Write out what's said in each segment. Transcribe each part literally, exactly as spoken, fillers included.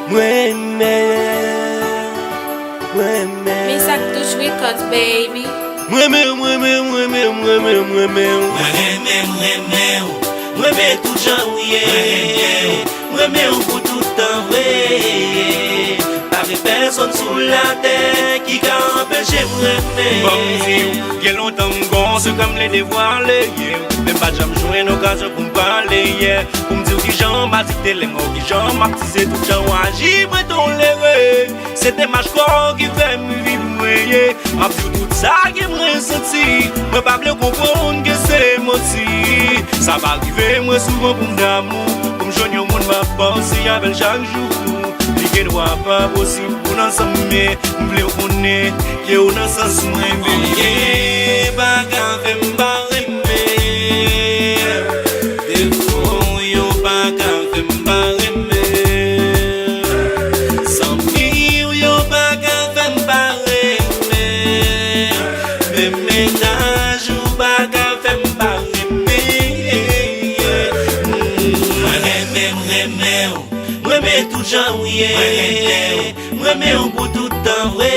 Mwen renmen, mwen renmen. Misak Touch Records, baby. Mwen renmen, mwen renmen, mwen renmen, mwen renmen, mwen renmen. Mwen renmen, mwen renmen w. Mwen renmen tout jan w ye. Mwen renmen w. Mwen renmen w pou tout tan vre. Pa gen pèsonn sou latè ki ka anpeche m renmen. Ban m di w, gen lontan m gon sekrè m vle devwale, yeah. Men m pa t janm jwenn okazyon pou m pale, yeah. Pou m di w kijan m adikte lè m wè w, kijan m ap tizè tout jan w aji mwen tolere. Se demach kò w ki fè m vibre, yeah. M ap di w tout sa ke m resanti. Mwen pa vle w konprann ke se manti. Sa pa rive mwen souvan pou m damou. Pou m jwenn yon moun m ap panse avè l chak jou. Li gen dwa pa posib pou n ansanm, men m vle w konnen ke w nan sans mwen, baby. Anyen pa ka fè m pa renmen. Defo w yo pa ka fè m pa renmen. Zanmi w yo pa ka fè m pa renmen. Men mennaj ou pa ka fè m pa renmen. Mwen renmen, m renmen w. Mwen renmen tout jan w ye. Mwen renmen w. Mwen renmen w pou tout tan vre.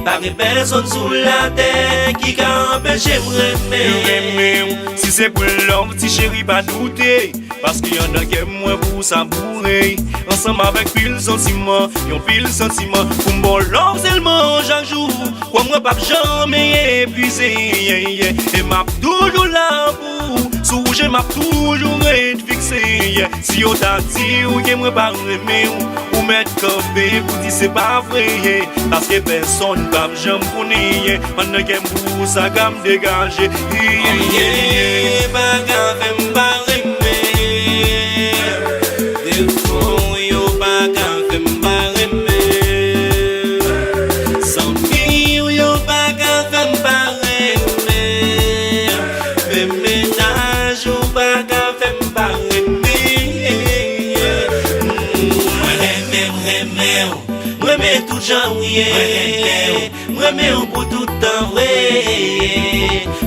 Pa gen pèsonn sou latè ki ka anpeche m renmen. M renmen w. Si se pou love, ti cheri, pa doute. Paske anndan kè m, mwen pou sa boure. Ansanm avèk pil santiman, yon pil santiman. Pou m ba w love sèlman chak jou. Kwè m, mwen p ap janm epuize, yeah, yeah. E m ap toujou la pou ou. Sou wouje, m ap toujou ret fikse, yeah. Si yo ta di w ke mwen pa renmen w, ou mèt kanpe pou di se pa vre, yeah. Paske pèsonn p ap janm konnen, yeah. Anndan kè m pou sa ka m degaje, yeah, yeah, yeah. Anyen pa ka fè m pa renmen. Defo w yo pa ka fè m pa renmen. Zanmi w yo pa ka fè m pa renmen. Men mennaj ou pa ka fè m pa renmen. Mwen renmen, m renmen w. Mwen renmen tout jan w ye. Mwen renmen w. Mwen renmen w pou tout tan vre.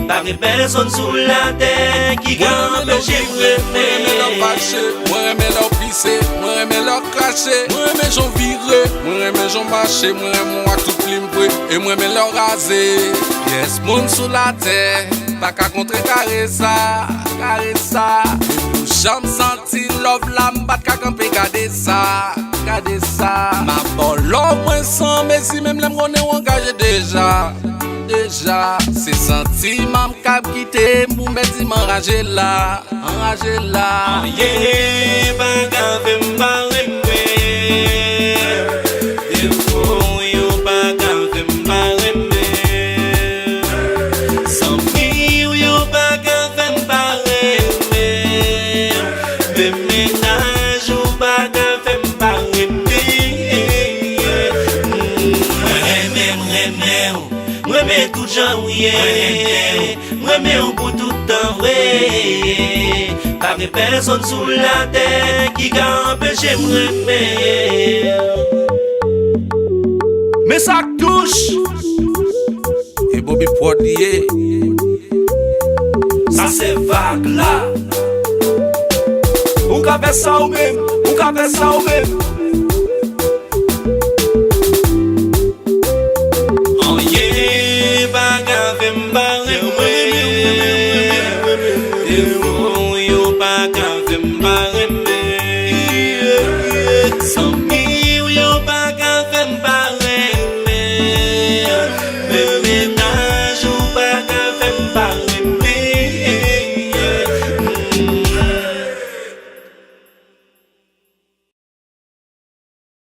Pa gen pèsonn sou latè ki ka anpeche m renmen. Mwen renmen lè w fache, mwen renmen lè w pise, mwen renmen lè w krache. Mwen renmen jan w vire, mwen renmen jan w mache, mwen renmen w ak tout plim vre. E mwen renmen lè w raze. Pyès moun sou latè pa ka kontre kare sa, kare sa. Pou janm santi love la, m pa t ka kanpe gade sa. Gade sa. M ap ba w love mwen san mezi, menm lè m konnen w angaje deja. Deja. Se santiman m k ap kite m pou m pèdi m anraje la. Anraje la. Anyen pa ka fè m pa renmen. Defo w yo pa ka fè m pa renmen. Zanmi w yo pa ka fè m pa renmen. Men mennaj ou pa ka fè m pa renmen. Mwen renmen, m renmen w. Mwen renmen tout jan w ye. Mwen renmen w. Mwen renmen w pou tout tan vre. Pa gen pèsonn sou latè ki ka anpeche m renmen. Men sa k touch. E Bobby Prod li ye. Sa se vag la. Ou ka fè sa ou menm, ou ka fè sa ou menm.